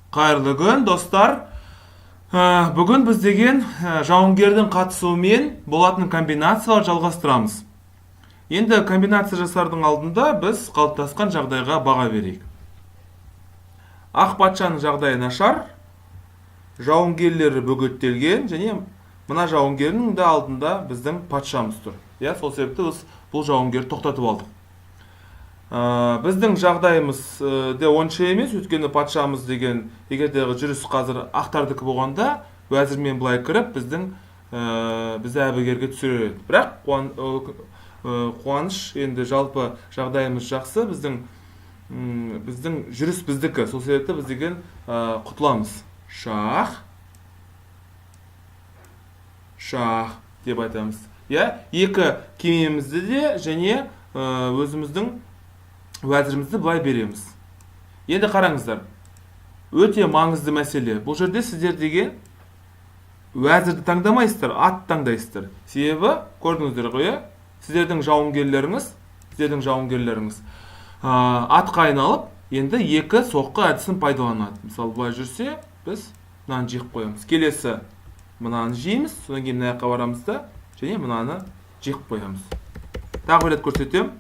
Қайырлы күн, достар. Бүгін біз деген жауынгердің қатысуымен болатын комбинациялар жалғастырамыз. Енді комбинация жасардың алдында біз қалыптасқан жағдайға баға берейік. Ақ патшаның жағдайы нашар, жауынгерлері бөгеттелген және мына жауынгердің де алдында біздің патшамыз тұр. Иә, сол себепті біз бұл жауынгерді тоқтатып алдық. Біздің жағдайымыз де онша емес, өйткені патшамыз деген егер де жүріс қазір ақтардікі болғанда уәзірмен былай кіріп бізді әбігерге түсірер еді. Бірақ қуаныш, енді жалпы жағдайымыз жақсы, біздің жүріс біздікі, сол себепті біз деген құтыламыз. Шах, шах деп айтамыз. Иә, екі кемемізді де және өзіміздің уәзірімізді былай береміз. Енді қараңыздар, өте маңызды мәселе. Бұл жерде сіздер деген уәзірді таңдамайсыздар, ат таңдайсыздар. Себебі көрдіңіздер ғой, иә? Сіздердің жауынгерлеріңіз атқа айналып, енді екі соққы әдісін пайдаланады. Мысалы, былай жүрсе, біз мынаны жеп қоямыз. Келесі мынаны жейміз, содан кейін мына жаққа барамыз да және мынаны жеп қоямыз. Тағы бір рет көрсетемін.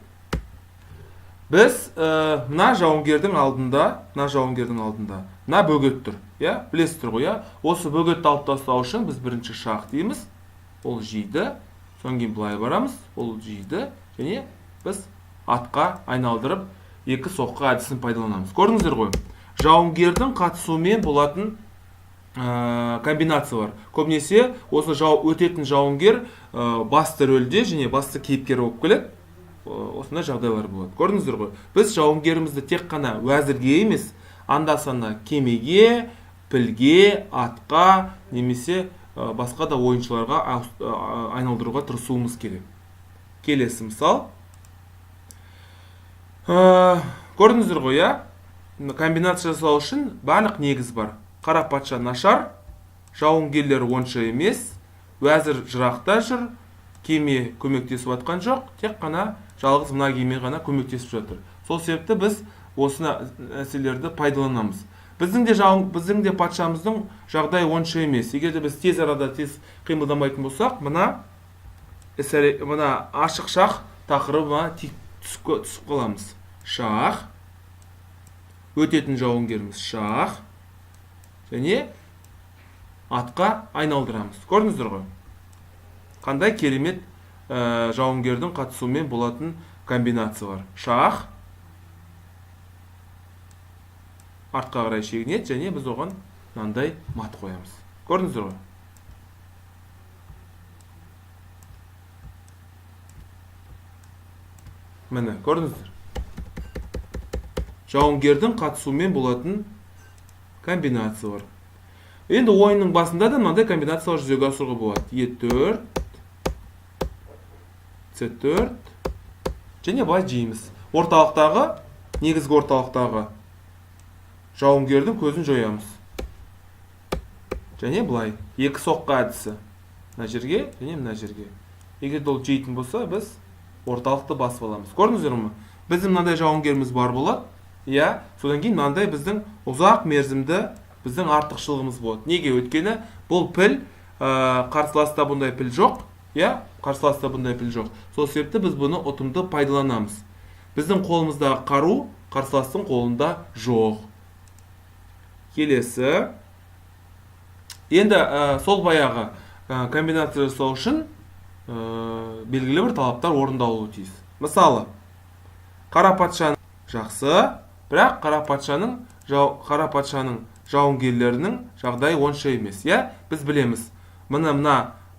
Біз мына жауынгердің алдында, мына бөгет тұр, иә, білесіздер ғой, иә? Осы бөгетті алып тастау үшін біз бірінші шах дейміз, ол жейді, содан кейін былай барамыз, ол жейді, және біз атқа айналдырып екі соққы әдісін пайдаланамыз. Көрдіңіздер ғой, жауынгердің қатысуымен болатын комбинация бар. Көбінесе осы өтетін жауынгер басты рөлде және басты кейіпкер болып келеді. Осындай жағдайлар болады. Көрдіңіздер ғой, біз жауынгерімізді тек қана уәзірге емес, анда-санда кемеге, пілге, атқа немесе басқа да ойыншыларға айналдыруға тырысуымыз керек. Келесі мысал. Көрдіңіздер ғой, иә? Комбинация жасау үшін барлық негіз бар. Қара патша нашар, жауынгерлер онша емес, уәзір жырақта жүр, кеме көмектесіп жатқан жоқ, тек қана жалғыз мына кеме ғана көмектесіп жатыр. Сол себепті біз осы нәрселерді пайдаланамыз. Біздің де патшамыздың жағдайы онша емес. Егер де біз тез арада тез қимылдамайтын болсақ, мына ашық шах тақырыбына түсіп қаламыз. Шах, өтетін жауынгеріміз шах, және атқа айналдырамыз. Көрдіңіздер ғой? Қандай керемет жауынгердің қатысуымен болатын комбинациялар. Шах артқа қарай шегінеді және біз оған мынандай мат қоямыз. Көрдіңіздер ғой? Міне, көрдіңіздер? Жауынгердің қатысуымен болатын комбинациялар. Енді ойынның басында да мынандай комбинациялар жүзеге асыруға болады. Е4, С4 және былай жейміз. Орталықтағы, негізгі орталықтағы жауынгердің көзін жоямыз. Және былай екі соққы әдісі. Мына жерге және мына жерге. Егер де ол жейтін болса, біз орталықты басып аламыз. Көрдіңіздер ме? Біздің мынандай жауынгеріміз бар болады. Иә, содан кейін мынандай біздің ұзақ мерзімді біздің артықшылығымыз болады. Неге? Өйткені бұл піл, қарсыласта бұндай піл жоқ. Иә, қарсыласта бұндай піл жоқ. Сол себепті біз бұны ұтымды пайдаланамыз. Біздің қолымыздағы қару қарсыластың қолында жоқ. Келесі. Енді сол баяғы комбинация жасау үшін белгілі бір талаптар орындалуы тиіс. Мысалы, қара патшаның жақсы, бірақ қара патшаның жауынгерлерінің жағдайы онша емес. Иә, біз білеміз. Міне,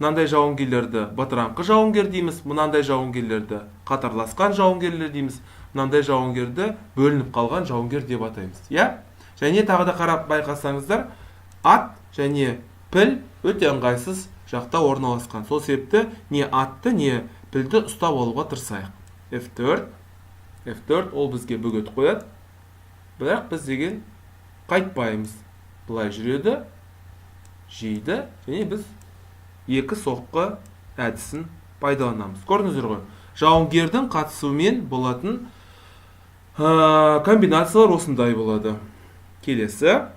мынандай жауынгерлерді бытыраңқы жауынгер дейміз, мынандай жауынгерлерді қатарласқан жауынгерлер дейміз, мынандай жауынгерді бөлініп қалған жауынгер деп атаймыз. Иә? Және тағы да қарап байқасаңыздар, ат және піл өте ыңғайсыз жақта орналасқан. Сол себепті не атты, не пілді ұстап алуға тырысайық. F4, F4 ол бізге бөгет қояды. Бірақ біз деген қайтпаймыз. Былай жүреді, жейді және біз екі соққы әдісін пайдаланамыз. Көрдіңіздер ғой? Жауынгердің қатысуымен болатын комбинациялар осындай болады. Келесі.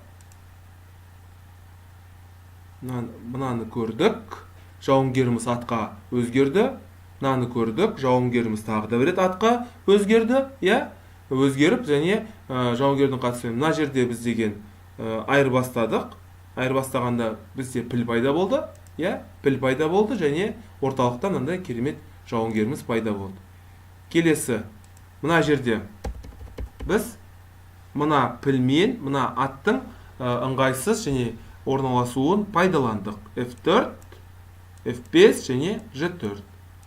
Мынаны көрдік. Жауынгеріміз атқа өзгерді. Мынаны көрдік. Жауынгеріміз тағы да бір рет атқа өзгерді, иә? Өзгеріп және жауынгердің қатысуымен мына жерде біз деген айырбастадық. Айырбастағанда бізде піл пайда болды, иә? Піл пайда болды және орталықта мынандай керемет жауынгеріміз пайда болды. Келесі мына жерде біз мына пілмен мына аттың ыңғайсыз және орналасуын пайдаландық. F4, F5 және G4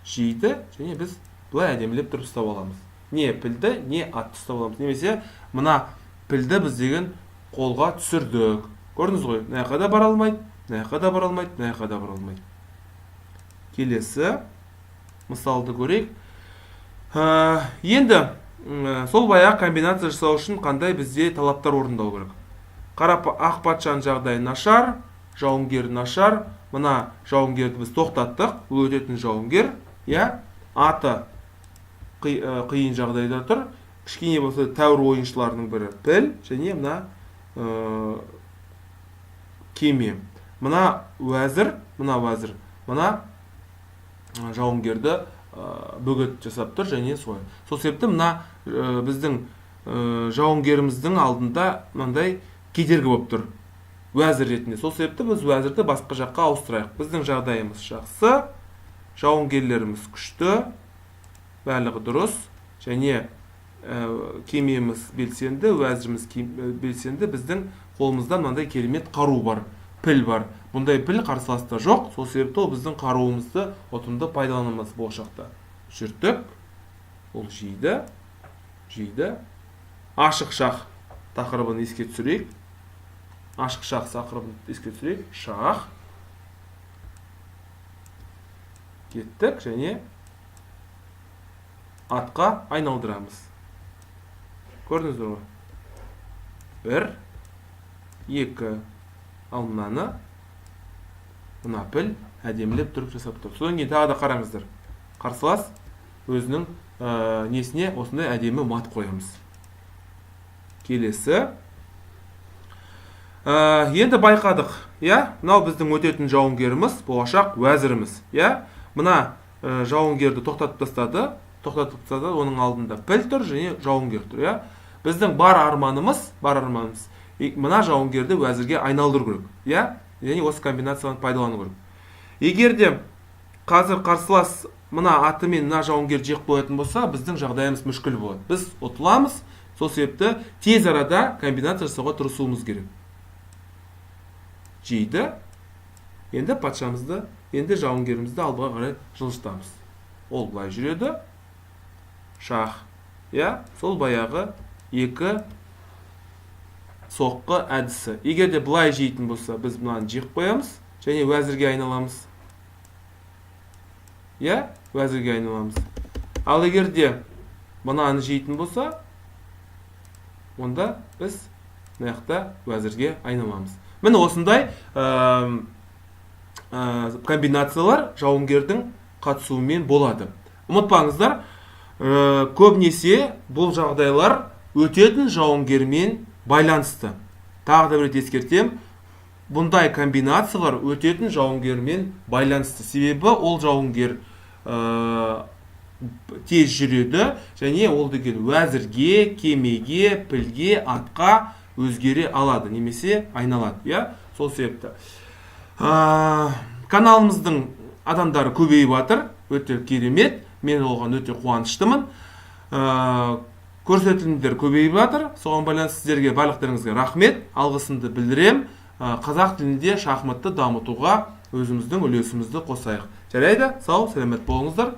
жейді және біз былай әдемілеп тұрып ұстап аламыз. Не пілді, не атты ұстап аламыз. Немесе мына пілді біз деген қолға түсірдік. Көрдіңіз ғой, мына жаққа да бара алмайды, мына жаққа да бара алмайды, мына жаққа да бара алмайды. Келесі мысалды көрейік. Енді сол баяғы комбинация жасау үшін қандай бізде талаптар орындау керек? Қара ақ патшаның жағдайы нашар, жауынгер нашар. Мына жауынгерді біз тоқтаттық, бұл өтетін жауынгер, иә? Аты қиын жағдайда тұр. Кішкене болса тәуір ойыншыларының бірі піл және мына кеме. Мына уәзір, мына жауынгерді бөгет жасап тұр және солай. Сол себепті мына біздің жауынгеріміздің алдында мынандай кедергі болып тұр уәзір ретінде. Сол себепті біз уәзірді басқа жаққа ауыстырайық. Біздің жағдайымыз жақсы, жауынгерлеріміз күшті, барлығы дұрыс және кемеміз белсенді, уәзіріміз белсенді. Біздің қолымызда мынандай керемет қару бар, піл бар. Бұндай піл қарсыласта жоқ, сол себепті ол біздің қаруымызды ұтымды пайдаланамыз болашақта. Жүрдік, ол жейді, жейді. Ашық шах тақырыбын еске түсірейік. Ашық шах тақырыбын еске түсірейік. Шах. Кеттік және атқа айналдырамыз. Көрдіңіздер ғой? 1, 2. Ал мынаны мына піл әдемілеп тұрып жасап тұр. Содан кейін тағы да қараңыздар. Қарсылас өзінің несіне осындай әдемі мат қоямыз. Келесі. Енді байқадық, иә? Мынау біздің өтетін жауынгеріміз, болашақ уәзіріміз, иә? Мына жауынгерді тоқтатып тастады, тоқтатып тастады, оның алдында піл тұр және жауынгер тұр, иә? Біздің бар арманымыз, мына жауынгерді уәзірге айналдыру керек, иә? Және осы комбинацияны пайдалану керек. Егер де қазір қарсылас мына атымен мына жауынгерді жеп қоятын болса, біздің жағдайымыз мүшкіл болады. Біз ұтыламыз, сол себепті тез арада комбинация жасауға тырысуымыз керек. Жейді. Енді патшамызды, енді жауынгерімізді алдыға қарай жылжытамыз. Ол былай жүреді. Шах. Иә, сол баяғы екі соққы әдісі. Егер де былай жейтін болса, біз мынаны жеп қоямыз және уәзірге айналамыз. Иә, уәзірге айналамыз. Ал егер де мынаны жейтін болса, онда біз мына жақта уәзірге айналамыз. Міне осындай комбинациялар жауынгердің қатысуымен болады. Ұмытпаңыздар, көбінесе бұл жағдайлар өтетін жауынгермен байланысты. Тағы да бір рет ескертем, бұндай комбинациялар өтетін жауынгермен байланысты. Себебі ол жауынгер тез жүреді және ол деген уәзірге, кемеге, пілге, атқа өзгере алады немесе айналады, иә? Сол себепті каналымыздың адамдары көбейіп жатыр, өте керемет, мен оған өте қуаныштымын. Көрсетілімдер көбейіп жатыр, соған байланысты сіздерге барлықтарыңызға рахмет, алғысымды білдірем. Қазақ тілінде шахматты дамытуға өзіміздің үлесімізді қосайық. Жарайды, сау, сәлемет болыңыздар.